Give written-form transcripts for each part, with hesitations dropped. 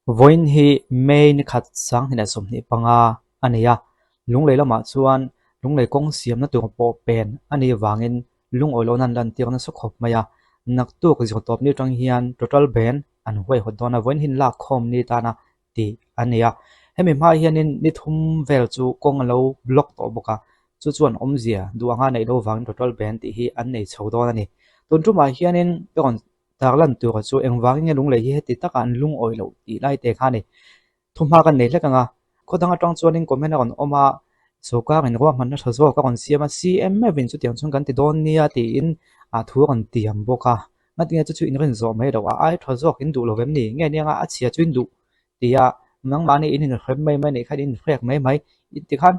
Vawiin hi May ni khat 2025 a ni a, Lunglei lamah chuan Lunglei kawng siamna tur pawh pen a nih vangin lungawi lohna an lantir nasa khawp mai a, naktuk zirtawp ni atang hian total ban an huaihawt dawn a, vawiin hi lakkhawm ni tana tih a ni a, hemi hma hianin ni thum vel chu kawng a lo block tawh bawk a, chu chuan awmzia duh anga neih loh vangin total ban tih hi an nei chho dawn a ni. Tun tumah hianin ka rawn Tarlan tura chu engvangin nge lunglei hi heti taka an lungawi loh tih lai te kha a ni. Thuhma kan nei hlek ang a, khaw dang atang chuanin comment a rawn awm a, sawrkarin ruahmanna tha zawk a rawn siam a, CM meuhin chutiang chuan kan ti dawn nia tiin a thu a rawn tiam bawk a. Ngatinge chu chu inrin zawh mai loh a, ai tha zawk in duh lo vem ni? Nge nia a chhia chu in duh ti a, nangmahni in inhrem mai mai anih khan in inhrek mai mai tikhan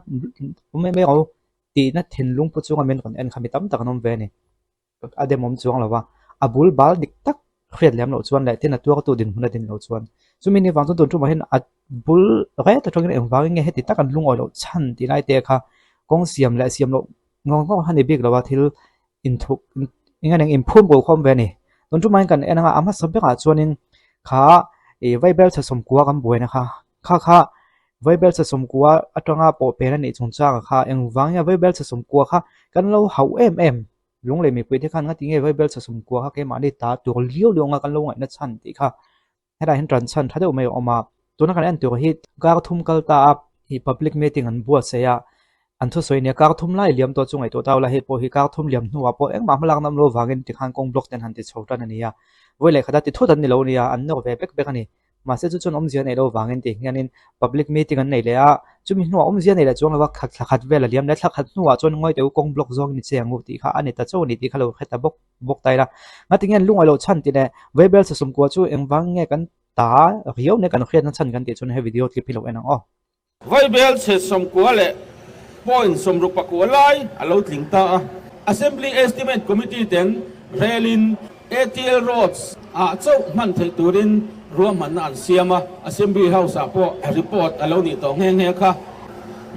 awm mai mai rawh u tihna thinlung pu chunga min rawn en kha mi tam tak an awm ve a ni. A demawm chuang lo va, a bul bal dik tak hriat lem loh chuan leh tin a tuartu dinhmun a din loh chuan chumi ni vang chuan tun tumah hian a bul ret atangin engvangin nge heti tak an lungawi loh chhan tih lai te kha kawng siam leh siam loh ngawng ngawng a ni bik lo a, thil inthuk eng eng inphum ruh khawm ve a ni. Tun tumah hian kan en anga a hmasa berah chuanin kha ih vaibel chhe sawmkua kan buaina kha kha kha vaibel chhe sawmkua atanga pawh pen a nih chungchangah kha engvangin nge vaibel chhe sawmkua kha kan lo hauh em em. Lunglei mipui te khan ngati nge Vaibel chhasawm kua kha keimahni ta tur liau liau anga kan lo ngaihna chhan tih kha helaiah hian tan chhan tha deuh mai a awm a. Tuna kan en tur hi kar thum kal ta a ih public meeting an buatsaih a, an thusawi nia kar thum lai liam tawh chu ngaihtuah ta ula hei pawh hi kar thum liam hnuah pawh engmah hmalak na awm lo vangin tikhan kawng block te an han ti chho tan a ni a. Vawi leh khat a ti thut an ni lo nia, an nawr ve bek bek a ni. Mahse chu chuan awmzia a neih loh vangin tih hianin public meeting an nei leh a, chumi hnuah awmzia a nei leh chuang lo a, khat thla khat vel a liam leh thla khat hnuah chuan ngawi teh u kawng block zawngin i che ang u tih kha a ni ta chauh a ni tih kha lo hre ta bawk bawk ta ila. Ngatinge an lungaih loh chhan tih leh Vaibel sasawmkua chu engvang nge kan ta riau nia kan hriatna chhan kan tih chuan he video clip hi lo en ang aw. Vaibel chhe 90 leh point 69 lai a lo tling ta a. Assembly Estimate Committee ten relin ATL Roads ah chauh hman theih turin ruahmanna an siam a, Assembly House ah pawh report a lo nih tawh nghe nghe kha.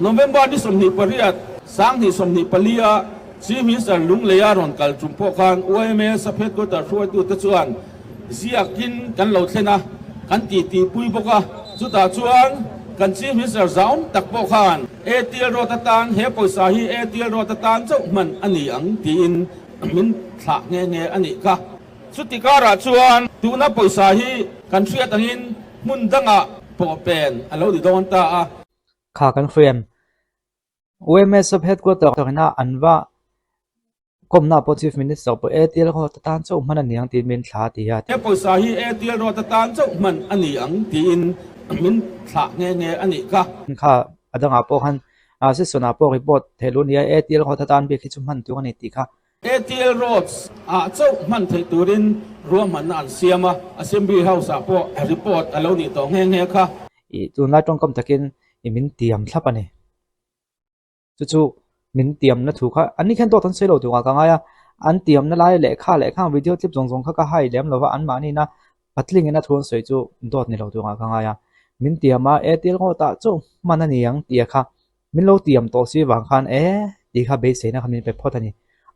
November ni 28, 2024 a Chief Minister Lungleia rawn kal tum pawh khan YMA Sub-Headquarter hruaitute chuan Ziakin kan lo thlen a, kan titihpui bawk a, chutah chuan kan Chief Minister zaum tak pawh khan ATL Road atan he pawisa hi ATL Road atan chauh hman a ni ang tiin min thlah nghe nghe a nih kha. Chuti karah chuan tuna pawisa hi kan hriat angin hmun dangah pawh pen a lo ni dawn ta a. Kha kan hriam YMA Sub Headquarter ina an va Kawmna pawh Chief Minister pawh ATL Road atan chauh hman a ni ang tiin min thlah a ti a. He pawisa hi ATL Road atan chauh hman a ni ang tiin min thlah nghe nghe a nih kha. Kha a dangah pawh khan session ah pawh report theih luh a ni a, ATL Road atan bik hi chu hman tur a ni tih kha. ATL Roads ah chauh hman theih turin ruahmanna an siam a, Assembly House ah pawh report a lo nih tawh nghe nghe kha. Ih tunlai tawngkam takin ih min tiam thlap a ni. Chu chu min tiamna thu kha an ni khian dawt an sawi lo turah ka ngai a, an tiamna lai lehkha leh khang video clip zawng zawng kha ka hai lem lo va, anmahniina patlingin a thu an sawi chu dawt ni lo turah ka ngai a. Min tiam a, e til ngawtah chu hman a ni ang tih a kha min lo tiam tawh si vang khan e tih kha beiseina kha min pe phawt a ni.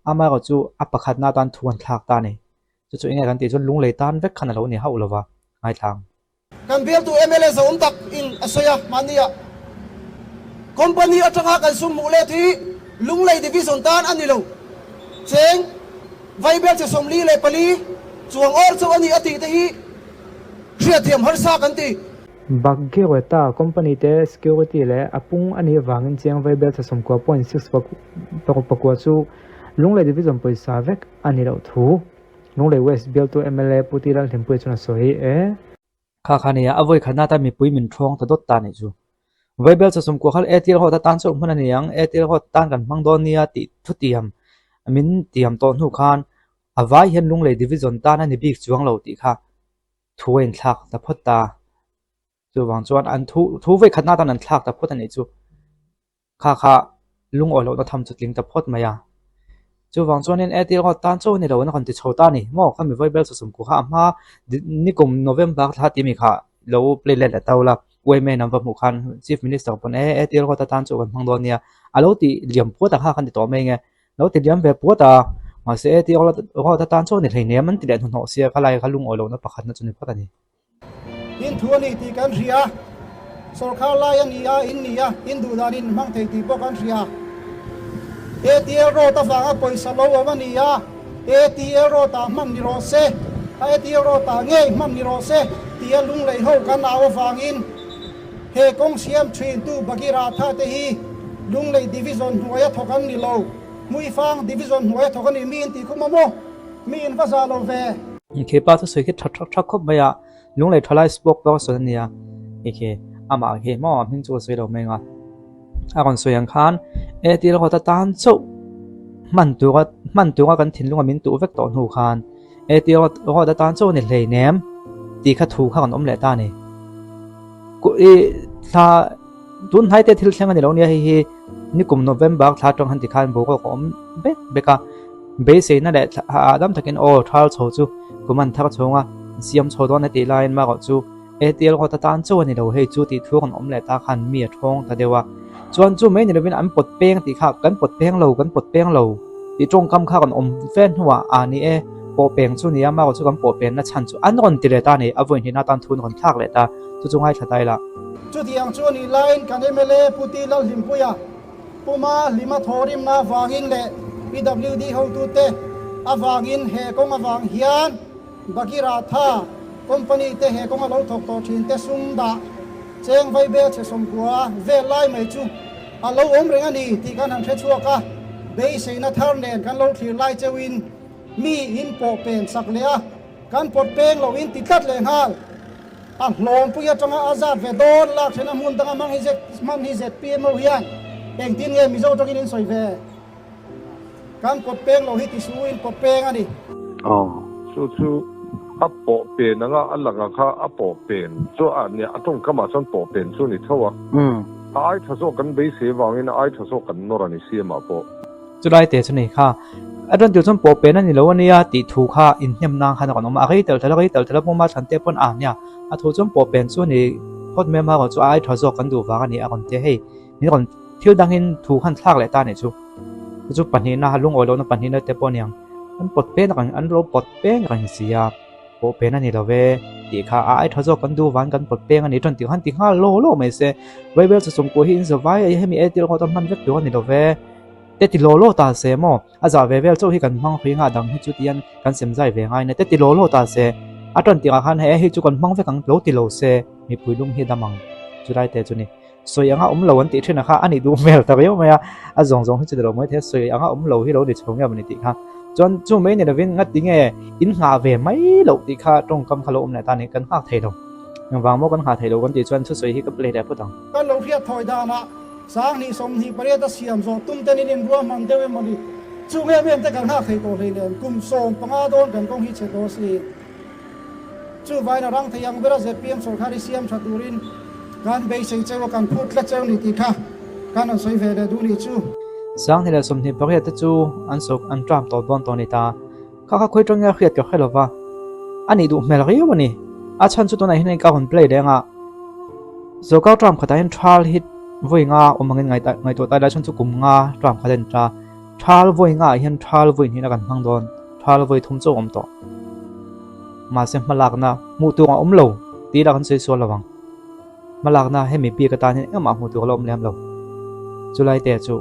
Amaherawh chu a pakhatna atan thu an thlak ta a ni. Chu chu enge kan tih chuan lunglei tan vek khan a lo ni hauh lo va, ngaithlang. Kan bialtu mla zawm tak in a sawi a, mahni ah company atanga kan sum hmuh let hi Lunglei Division tan a ni lo. Cheng Vaibel che 44 chuang awr chauh a ni a tih te hi hriatthiam harsa kan ti. Bhagirath company te security leh a pung a nih avangin Chiang Vaibel che 90 point six paruk pakua chu Lunglei Division pawisa vek a ni loh thu Lunglei West bialtu mla Pu Ti Lalhlimpuia chuan a sawi e. Kha kha nia, a vawi khatna atan mipui min ṭhawng ta dawt ta nih chu. Vaibel chawchawm kuah kha ATL ho atan chauh hman a ni ang, ATL ho tan kan hmang dawn nia tih thutiam min tiam tawh hnu khan a vai hian Lunglei Division tan a ni bik chuang lo tih kha thu a inthlak ta phawt ta. Chuvang chuan an thu thu vawi khatna atan an thlak ta phawt a nih chu. Kha kha lungawi lohna tham chu tling ta phawt mai a. Chuvang chuanin e tir ngawt tan chauh a ni lo in a rawn ti chho ta a ni. Maw kha mi vawi bel sawsawm ku kha a hma nikum November thla tih mi kha lo play let leh ta ula. Uaime in an va hmuh khan Chief Minister pawn e e tir ngawt atan chauh kan hmang dawn nia. A lo ti liam puat a kha khan ti tawh mai nge. Lo ti liam ve puat a. Mahse e tir ngawt atan chauh a ni hleinem an ti leh hnuhnawh sia kha lai kha lungawi lohna pakhatna chu ni phawt a ni. In thu a ni tih kan hria. Sawrkhar lai a ni a, in ni a, in duh dan in hmang thei tih pawh kan hria. ATL road avanga pawisa lo awm a ni a, ATL road ah hman ni rawh se, a ATL road ah ngei hman ni rawh se tia lunglei ho kan au avangin he kawng siam thintu Bhagiratha te hi Lunglei Division hnuaia thawk an ni lo, Hmuifang Division hnuaia thawk a ni mi in tih khum a maw? Mi in va zah lo ve. Khipa thusawi khi tha thak thak khawp mai a, Lunglei thalai spoke pawh a sawi a nia, hei khi amah khi maw a hming chu a sawi lo mai ang a, a rawn sawi ang khan e tih rawt atan chauh hman tura hman tura kan thinlunga min tuh vek tawh hnu khan e tih rawt rawt atan chauh a ni hleinem tih kha thu kha rawn awm leh ta a ni. I thla tun hnai te thil thleng a ni lo nia hei hi nikum November thla atang han ti khan boruak a awm bek bek a, beiseina leh hahdam takin aw thal chho chu kum an thar chhung a, siam chho dawn a tih laiin marawh chu ATL rawt atan chauh a ni lo hei chu tih thu rawn awm leh ta khan mi a thawng ta deuh a, chuan chu mai ni lovin an pawt peng tih kha kan pawt peng lo kan pawt peng lo tih tawngkam kha rawn awm fe hnuah a ni e pawh peng chu nia marawh chu kan pawh penna chhan chu an rawn ti leh ta a ni a vawi hnihna atan thu an rawn thlak leh ta. Chu chu ngaithla ta ila. Chutiang chu a nih laiin kan mla Pu Ti Lalhlimpuia puma hlima thawhrimna avangin leh PWD hotute avangin he kawng avang hian Bhagiratha company te he kawng a lo thawk tawh thin te sum dah cheng vaibel chhe 90 vel lai mai chu a lo awm reng a ni tih kan han hre chhuak a, beiseina thar nen kan lo thlir lai cheuhin mi in pawh pen sak leh a, kan pawt peng lo in ti tlat leh nghal. A hlawmpui atanga a zat ve dawn lak thena hmun danga hmang hi hman hi ZPM ho hian engtin nge Mizo tawngin in sawi ve? Kan pawt peng lo hi ti su in pawt peng a ni. Aw, chu chu a pawh pen anga a lang a kha a pawh pen chu a nia a tawngkamah chuan pawh pen chu a ni tho a. A ai tha zawk kan beisei avangin a ai tha zawk kan nawr a ni siamah pawh. Chulai te chu nei kha a rawn tir chuan pawh pen a ni lo a nia tih thu kha inhnem nan khan a rawn awm a, a rei tel tel a rei tel tel a pawm a thlan te pawn a nia a thu chuan pawh pen chu a ni phawt mai a hma erawh chu a ai tha zawk kan duh vang a ni a rawn ti a hei min rawn thil dangin thu khan thlak leh ta a nih chu chu chu pahnihna lungawi lohna pahnihna te pawh a niang an pawt pen reng an lo pawt peng reng si a pawh pen a ni lo ve tih kha a ai tha zawk kan duh vang kan pawt peng a ni chuan tih khan ti nghal law law mai se Bible chu sawmkua hi in za vai a hemi e tir rawt a hman vek tur a ni lo ve. Te ti law law ta se maw? A zah ve vel chauh hi kan hmang hui nga dang hi chu tian kan sem zai ve ngai na te ti law law ta se. A tan tirah khan he hei chu kan hmang vek ang lo ti lo se mipui lung hi dam ang chulai te chu ni. Sawi anga awm lo an tih thin a kha a nih duh hmel ta riau mai a, a zawng zawng hi chu ni lo mai thei a sawi anga awm lo hi lo ni chho nge maw ni tih kha. Chuan chu mai ni lovin ngati nge in nghah ve mai loh tih kha tawngkam kha lo awm leh ta ni kan nghak thei lo. Engvang maw kan nghah thei lo kan tih chuan thusawi hi ka play leh phawt ang. Kan lo hriat thawi danah Sanghnih 28 a siam zawh tum ten in inruahman deuh emaw ni? Chung em em te kan nghak thei tawh hleinem, kum 15 dawn kan kawng hi chhe tawh si. Chuvain a rang thei ang bera zpm sawrkar hi siam tha turin kan beisei cheu a, kan phut tlat cheu ni tih kha kan rawn sawi ve leh duh ni chu. Sanghnih leh 28 te chu an sawk an tram tawh dawn tawh a ni ta. Kha kha khawi tang nge a hriat ka hre lo va, a nih duh hmel riau a ni. A chhan chu tunah hian hei ka rawn play leh anga sawrkar term khatah hian thal hi vawi nga awm angin ngaihtuah ta ila chhan chu kum nga term khat a ni ta. Thal vawi nga ah hian thal vawi hnihna kan hmang dawn, thal vawi thum chauh a awm tawh. Mahse hmalakna hmuh tur a awm lo tih lah kan sawi sual lo ang. Hmalakna hemi bik atan hian engmah hmuh tur a la awm lem lo. Chulai te chu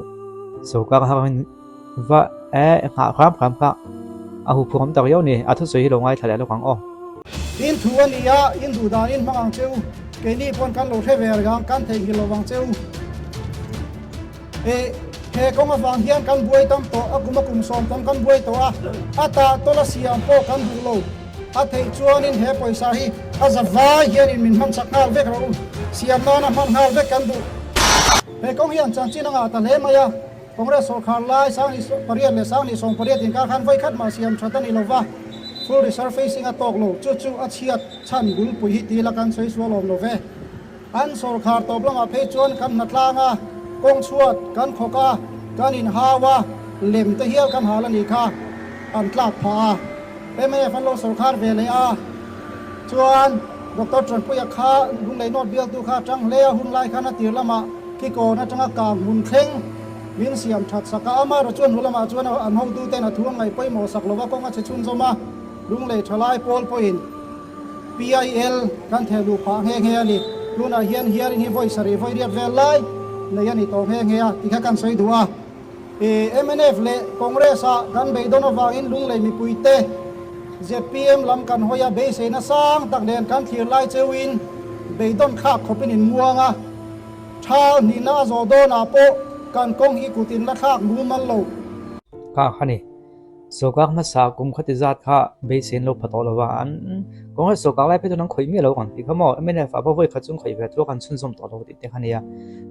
sawrkar harin Va e nghah hram hram kha a huphurh awm tak riau ni, a thusawi hi lo ngaithla leh lawk ang aw. In thu a ni a, in duh dan in hmang ang che u, keini pawn kan lo hre ve reng ang, kan theihnghilh lo vang che u. E, he kawng avang hian kan buai tam tawh, a kum a kum sawm tam kan buai tawh a, a tah tawlh a siam pawh kan duh lo, a theih chuanin he pawisa hi a za vai hianin min hman chak nghal vek rawh u, siam nana hman nghal vek kan duh. He kawng hian chanchin a ngah ta hle mai a. Congress sawrkhar lai 2008 leh 2018 inkar khan vawi khat mah siam that a ni lo va, full resurfacing a tawk lo, chu chu a chhiat chhan bulpui hi tila kan sawi sual awm lo ve. An sawrkhar tawp lamah phei chuan kan hnatlang a, kawng chhuat kan khawk a, kan inhau a, lem te hial kan hal a nih kha an tlak phah a. Mnf an lo sawrkhar ve leh a, chuan Doctor Tanpuia kha Lunglei North bialtu kha a tang hle a, hun lai khan a tir lamah Kikawn atanga kang hmun thleng min siam that sak a, amaherawh chuan hnu lamah chuan an hotuten a thu an ngaih pawimawh sak lova kawng a chhe chhunzawm a, Lunglei thalai pawl pawhin PIL kan theh luh phah nghe nghe a ni. Tunah hian hearing hi vawi sarih vawi riat vel lai nei a ni tawh nghe nghe a ti kha kan sawi duh a. Mnf leh Congress ah kan beidawn avangin Lunglei mipuite zpm lam kan hawi a, beiseina sang tak nen kan thlir lai cheuhin beidawn thlak khawpin in muang a. Thal hnihna a zawh dawnah pawh kan kawng hi kut in la thlak mumal lo. Kha kha ni. Sawrkar hmasa kum khati zat kha beisein lo pha tawh lo va, an Congress sawrkar lai phei chuan an khawih miah lo ang tih kha maw mnf ah pawh vawi khat chu an khawih ve thu a kan chhunzawm tawh lo tih te kha nia.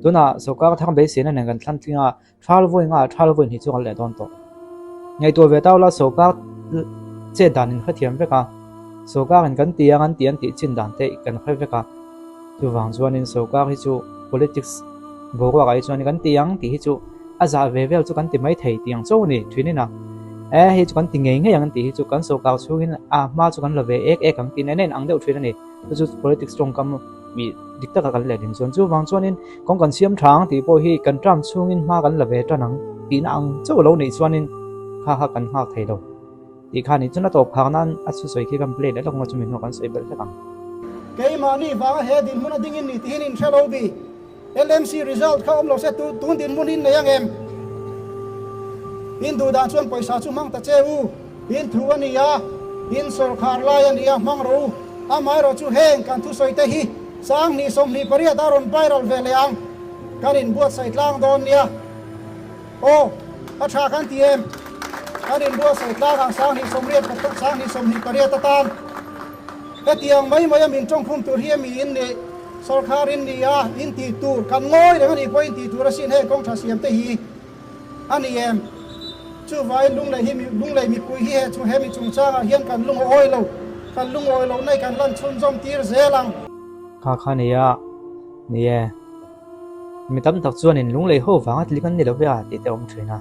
Tunah sawrkar thar beiseina nen kan thlan tling a, thal vawi nga thal vawi hnih chu kan leh dawn tawh. Ngaihtuah ve tau la sawrkar chet dan in hrethiam vek a, sawrkar in kan ti ang an ti an tih chin dan te kan hre vek a, chuvang chuanin sawrkar hi chu politics boruak ah hi chuan kan ti ang tih hi chu A zah ve vel chu kan ti mai thei tih ang chauh a ni thin ina. E hei chu kan ti ngei ngei ang tih hi chu kan sawrkar chhungin a hma chu kan la ve ek ek ang tih nen a inang deuh thin a ni. Chu chu politics tawngkam mi dik taka kan lehlin chuan chuvang chuanin kawng kan siam tha ang tih pawh hi kan term chhungin hma kan la ve tan ang tihna ang chauh lo nih chuanin kha kha kan nghak thei lo tih kha a ni. Chuan a tawp phak nan a thusawi khi kan play leh lawk ang a chumi hnuah kan sawi belh hlek ang. Keimahni vanga he dinhmun a dingin ni tihin in hre lo bi. LMC result kha awm lo se tun dinhmun in nei ang em? In duh dan chuan pawisa chu hmang ta che u, in thu a ni a, in sawrkhar lai a ni a, hmang rawh u. Amaherawh chu heng kan thusawi te hi 2028 a rawn viral ve leh ang, kan inbuatsaih tlang dawn nia. Aw, a tha kan ti em? Kan inbuatsaih tlang ang 2028 atan. Hetiang mai mai a min tawngkhum tur hi a mi in nih? Sawrkhar in ni a, in tih tur kan ngawi reng a nih pawhin tih tur asin heng kawng tha siam te hi a ni em? Chuvangin Lunglei hi Lunglei mipui hi he chu hemi chungchangah hian kan lungawi lo, kan lungawi loh na i kan lan chhunzawm tir zel ang. Kha kha ni a, ni e. Mi tam tak chuanin Lunglei ho vanga tling an ni lo ve a tih te a awm thin a.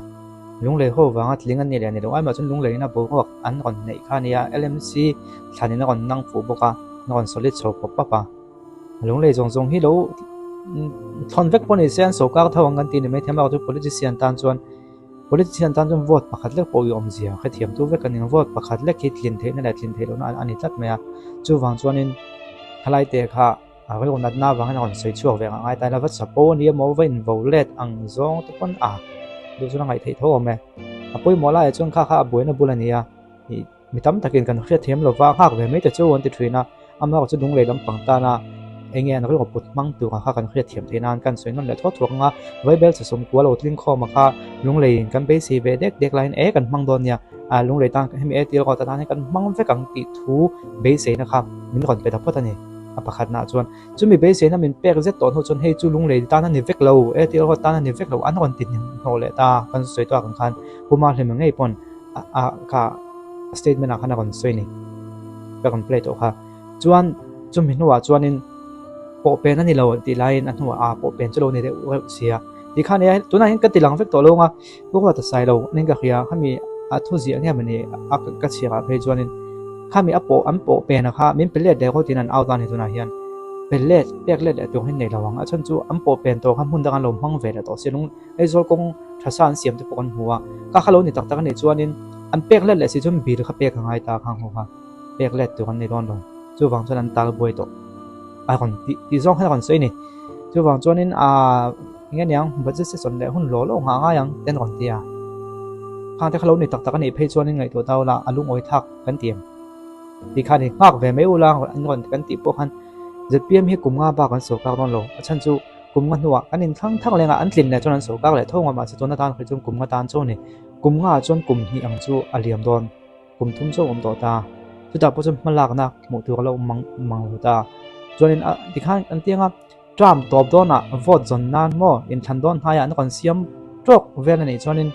Lunglei ho vanga tling an ni leh a ni lo ai mah chuan Lungleiin a boruak an rawn neih kha a nia, LMC thlanin a rawn nang fuh bawk a, a rawn solid chho pawp pawp a. Lunglei zawng zawng hi lo thawn vek pawh ni se an sawrkar tho ang kan tih ni mai thei a, chu politician tan chuan politician tan chuan vote pakhat lek pawh i awmzia hrethiam tu vek a ni ang, vote pakhat lek hi tlin theihna leh tlin theih lohna a ni tlat mai a, chuvang chuanin khalaite kha a rilru natna avangin a rawn sawi chhuak ve ang a ngai ta ila va chapo a ni emaw va invo let ang zawng te pawn a duh chuan a ngaih theih tho awm e, a pawimawh laiah chuan kha kha a buaina bul a ni a. Mi tam takin kan hriat thiam lova nghak ve mai ta chu an ti thin a, amaherawh chu lunglei lampang tana eng nge an rilru put hmang tur ang kha kan hriat thiam theih nan kan sawi nawn leh thuak thuak ang a, Vaibel chhe sawmkua lo tling khawm a kha lungleiin kan beisei ve dek dek laiin e kan hmang dawn nia, ah lunglei tan hemi e tir rawh ta tan hian kan hmang vek ang tih thu beiseina kha min rawn pe ta phawt a ni. A pakhatnaah chuan chumi beiseina min pek zet tawh hnu chuan hei chu lunglei tan a ni vek lo, e tir rawh tan a ni vek lo an rawn ti hnawh leh ta kan sawi tawk ang khan Puma hlima ngei pawn a kha statement ah khan a rawn sawi ni ka rawn play tawh kha chuan chumi hnuah chuanin pawh pen a ni lo tih laiin a hnuah a pawh pen chu lo ni deuh reuh sia ti khan e tunah hian ka ti lang vek tawh lo ang a pu ruata sai lo nen ka hria khami a thu ziah nge mawni a ka chhiar ah phei chuanin khami a pawh an pawh pen a kha min pe let leh rawh tiin an out a ni tunah hian pe let pek let leh tur hi nei lo ang a chhan chu an pawh pen tawh kha hmun dang an lo hmang ve leh tawh si lung Aizawl kawng tha sa an siam te pawh kan hmu a, ka kha lo ni tak tak a nih chuanin an pek let leh si chuan bill kha pek a ngai ta kha hmu kha pek let tur an ni dawn lo, chuvang chuan an tal buai tawh a rawn tih tih zawng khan a rawn sawi a ni. Chuvang chuanin aaa eng nge niang budget session leh hun law law nghah ngai ang te an rawn ti a, khang te kha lo ni tak tak a nih phei chuanin ngaihtuah ta ula a lungawi thlak kan ti em tih kha a ni, nghak ve mai ula an rawn kan tih pawh khan zpm hi kum nga bak an sawrkar dawn lo, a chhan chu Kum nga hnuah kan inthlang thak lengah an tlin leh chuan an sawrkar leh tho nga mahse tuna tan kha chuan kum nga tan chu a ni. Kum ngaah chuan kum hnih ang chu a liam dawn. Kum thum chu a awm tawh ta. Chutah pawh chuan hmalakna hmuh tur a lo awm mang mang lo ta. Chuanin a tikhan an ti anga term tawp dawnah vote zawn nan maw inthlan dawn hnaiah an rawn siam tawk vel a nih chuanin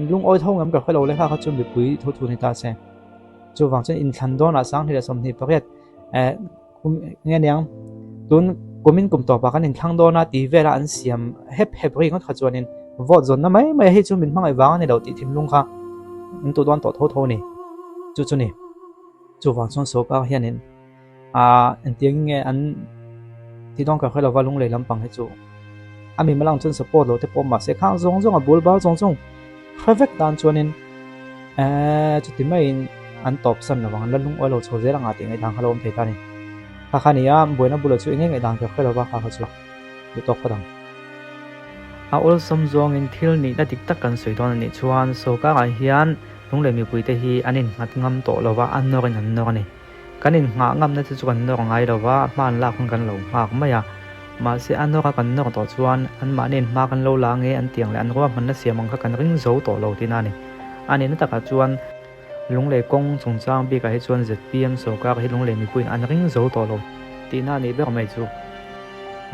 lungawi tho ngam ka hre lo leh kha kha chu mipui thu thu ni ta se. Chuvang chuan inthlan dawnah 2028 eh Kum nge niang tun kumin kum tawpah kan inthlang dawn a tih velah an siam hep hep ri ngawt kha chuanin vote zawnna mai mai hei chu min hmangaih vang a ni lo tih thinlung kha an tuh dawn tawh tho tho a ni. Chu chu ni. Chuvang chuan sawrkar hianin ah engtiang nge an ti dawn ka hre lova lunglei lampang hi chu a mi malang chuan support lo te pawh mahse khang zawng zawng a bul bal zawng zawng hre vek tan chuanin eh chuti maiin. an tawpsan lo vang, an la lungawi lo chho zel anga tih ngaihdan kha lo awm thei ta a ni. Kha kha nia, buaina bulah chu eng nge ngaihdan ka hre lo va, kha kha chu duh tawk phawt ang. A awlsam zawngin thil nihna dik tak kan sawi dawn a nih chuan sawrkarah hian lunglei mipuite hi an innghat ngam tawh lo va, an nawrin an nawr a ni. Kan innghah ngamna te chu kan nawr ngai lo va, hma an lak hun kan lo nghak mai a. Mahse a nawra kan nawr tawh chuan anmahniin hma kan lo la nge an tiang leh an ruahmanna siam ang kha kan ring zo tawh lo tihna a ni. A nihna takah chuan Lunglei kawng chungchang bikah hi chuan zpm sawrkar hi Lunglei mipuiin an ring zo tawh lo tihna a nih ber mai chu.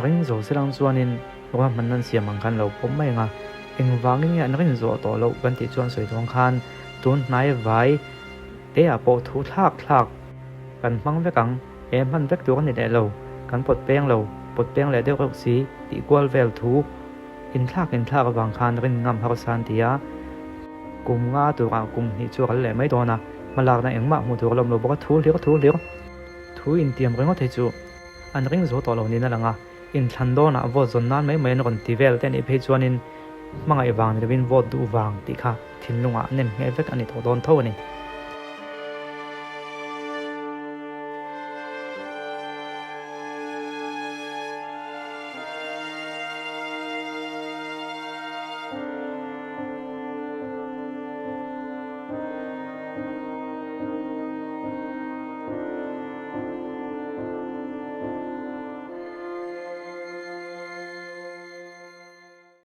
Ring zo silang chuanin ruahmanna an siam ang khan lo pawm mai ang a, engvangin nge an rin zawh tawh loh kan tih chuan sawi dawn khan tun hnai vai te ah pawh thu thlak thlak kan hmang vek ang, he hman vek tur a ni leh lo, kan pawt peng lo, pawt peng leh deuh reuh si tih kual vel thu inthlak inthlak avang khan rin ngam harsa an ti a, kum nga turah kum hnih chu a kal leh mai dawn a, hmalakna engmah hmuh tur a lawm lo bawk a, thu hlir thu hlir thu intiam ringawt hi chu an ring zo tawh lo niin a lang a. Inthlan dawnah vote zawn nan mai mai an rawn ti vel te anih phei chuanin hmangaih vang ni lovin vote duh vang tih kha thinlungah nem ngheh vek a ni tawh dawn tho a ni.